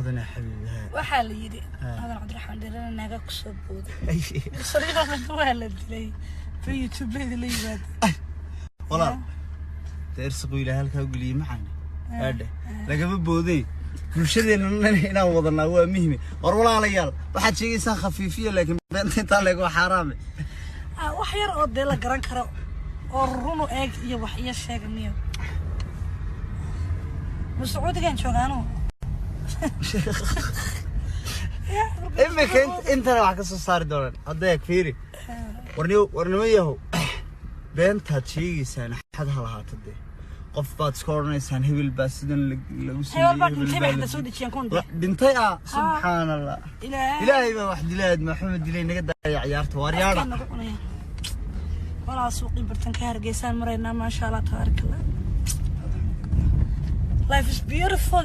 Hodana xabiibi ha. Waxaa la yidhi Hodan Cabdiraxmaan Dheerana naaga kusoo booday, sariirana waa la dilay, bay YouTubeleyda la yimaada. Walaal, dee irsiqu Ilaahay halkaa u geliyey macaani aadhe lagama booday. Bulshadeenna inaan wadanaa waa muhime. War walaalayaal, waxaad sheegaysaa khafiifiya, laakiin beenta intaa leego waa xaaraame. Ah, wax yar oo dee la garan karo oo runu eeg iyo wax iyo sheega niyo. Ma Sacuudigan joogaanu? Imika intana wax ka soo saari doonaan hadda. Eeg, fiiri, warnimo yahow, beentaad sheegaysaan xad ha lahaato. Dee qof baad iska odhanaysaan hebel baa sidan lagu Hebel baa sameeyey, dhintay bay hebel hadda baa soo la dejiyeen kun. Dhintay ah, subxaan Allah. Ilaahay. Ilaahay baa wax dilaad, Maxamed dilay. Naga daaya ciyaarta, waaryaadha. Afkaan nagu cunaya. Walaa, suuqii bartanka Hargeysaan maraynaa. Maasha Allah, tabaaraka Allah, life is beautiful.